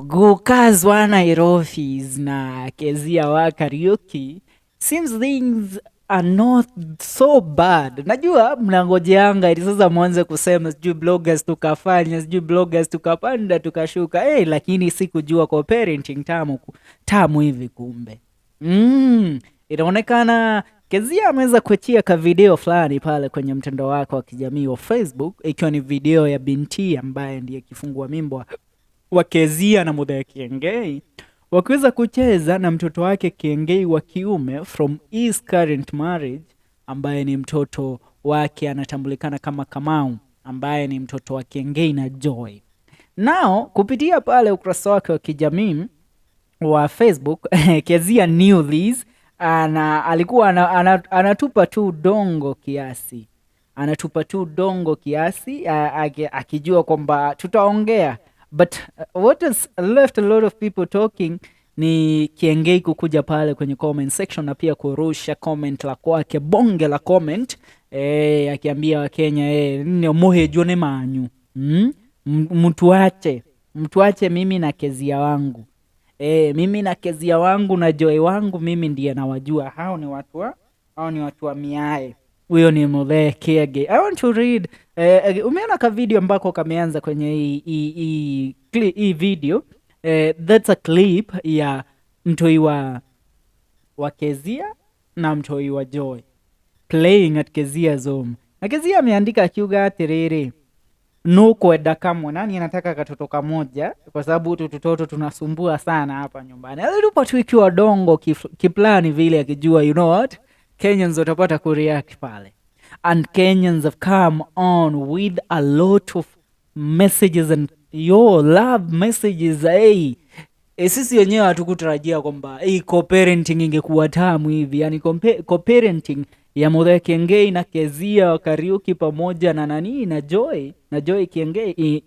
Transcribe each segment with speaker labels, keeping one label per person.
Speaker 1: Gukas wa Nairobis na Kezia wa Kariuki, seems things are not so bad. Najua mnangojeanga ili sasa mwanze kusema sijui bloggers tukafanya, sijui bloggers tukapanda tukashuka. Hey, lakini sikujua co-parenting tamu, tamu hivi kumbe. Inaonekana Kezia ameweza kuachia ka video fulani pale kwenye mtandao wake wa kijamii wa Facebook, ikiwa ni video ya binti ambaye ndiye kifungua mimba wa Kezia na Muthee Kiengei wakiweza kucheza na mtoto wake Kiengei wa kiume from his current marriage, ambaye ni mtoto wake anatambulikana kama Kamau, ambaye ni mtoto wa Kiengei na Joy. Nao kupitia pale ukurasa wake wa kijamii wa Facebook, Kezia knew this, ana alikuwa anatupa tu dongo kiasi, anatupa tu dongo kiasi, akijua kwamba tutaongea, but what has left a lot of people talking ni Kiengei kukuja pale kwenye comment section na pia kurusha comment la kwake, bonge la comment, akiambia Wakenya, nne muhejwo ni manyu, Mtuache, mtuache mimi na Kezia wangu. Mimi na Kezia wangu na Joy wangu, mimi ndiye nawajua. Hao ni watu wa miae. Huyo ni Muthee Kiengei. I want to read, umeona ka video ambako kameanza kwenye hii video, that's a clip ya mtoi wa Kezia na mtoi wa Joy playing at Kezia's home. Na Kezia ameandika akiuga atiriri, nukwenda kamwe, nani anataka katoto kamoja, kwa sababu hutu tutoto tunasumbua sana hapa nyumbani. Alitupa tu ikiwa dongo kiplani vile, akijua, you know what, Kenyans watapata kureact pale, and Kenyans have come on with a lot of messages and your love messages. Hey, sisi wenyewe hatukutarajia kwamba hii co-parenting ingekuwa tamu hivi, yani co-parenting ya Muthee Kiengei na Kezia wa Kariuki pamoja na nani na Joy Kiengei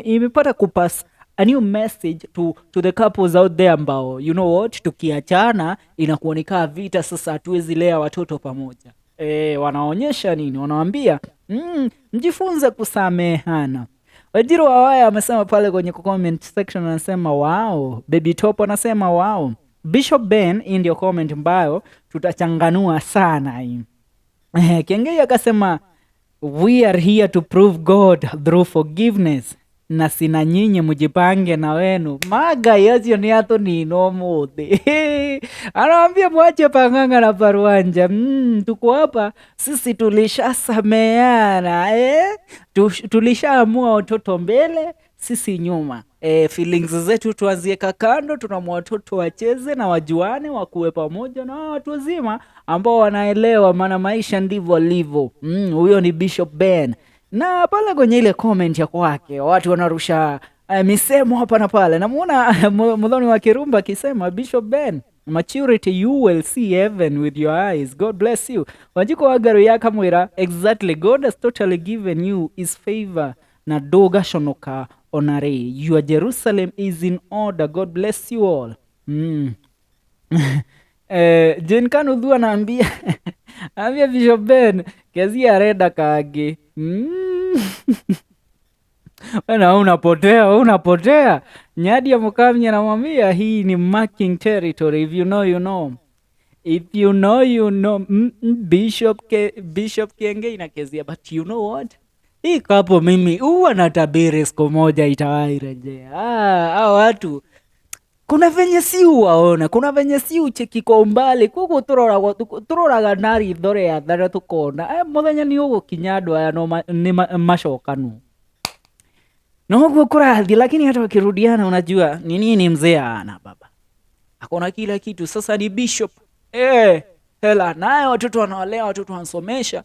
Speaker 1: imepata kupass a new message to the couples out there ambao, you know what, tukiachana inakuwa ni kaa vita, sasa hatuwezi lea watoto pamoja. Wanaonyesha nini? Wanawaambia mjifunze kusamehana. Wanjiru Wawaya amesema pale kwenye comment section, anasema wow. Baby Top anasema wow. Bishop Ben, hii ndio comment ambayo tutachanganua sana hii. Kiengei akasema, "We are here to prove God through forgiveness, na sina nyinyi mjipange na wenu maga yacio ni atunino muthi." Anawambia mwache pang'ang'a na paruanja. Tuko hapa sisi tulishasameana, eh? Tulishaamua watoto mbele, sisi nyuma. Feelings zetu tuazieka kando, tunamwa watoto wacheze na wajuane, wakuwe pamoja na watu wazima ambao wanaelewa, maana maisha ndivyo alivyo. Huyo ni Bishop Ben, na pale kwenye ile comment ya kwake watu wanarusha misemo hapa na pale. Namuona Muthoni wa Kirumba akisema, "Bishop Ben, maturity, you will see heaven with your eyes. God bless you." Wanjiko Wagaru yakamwira, "Exactly, God has totally given you his favor na ndugaconoka onare. Your Jerusalem is in order. God bless you all." Jane Kanuthu anaambia Bishop Ben, Kezia arenda kangĩ. Wewe unapotea, unapotea. Nyadia Mukami anamwambia hii ni marking territory. If you know, you know. If you know, you know. Bishop Kiengei na Kezia, but you know what? Hii kapo mimi huwa natabiri siku moja itawahi rejea. Ah, hao watu kuna venye si uwaona, kuna venye si ucheki kwa umbali koguo turoraga na ritho rĩa tha na tukona muthenya ni ũgũkinya andũ aya no nĩ macokanu noguo kũrathiĩ, lakini hata wakirudiana, unajua ni nini, mzee ana baba akona kila kitu, sasa ni bishop, hela naye, watoto wanawalea, watoto wanasomesha,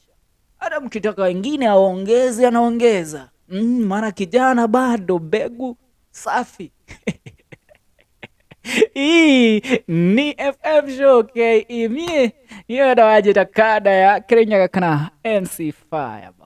Speaker 1: hata mkitaka wengine aongeze anaongeza, maana kijana bado mbegu safi. Hii ni FM Show KE, mie niyo ndawajĩta kada ya Kirinyaga kana MC Fireball.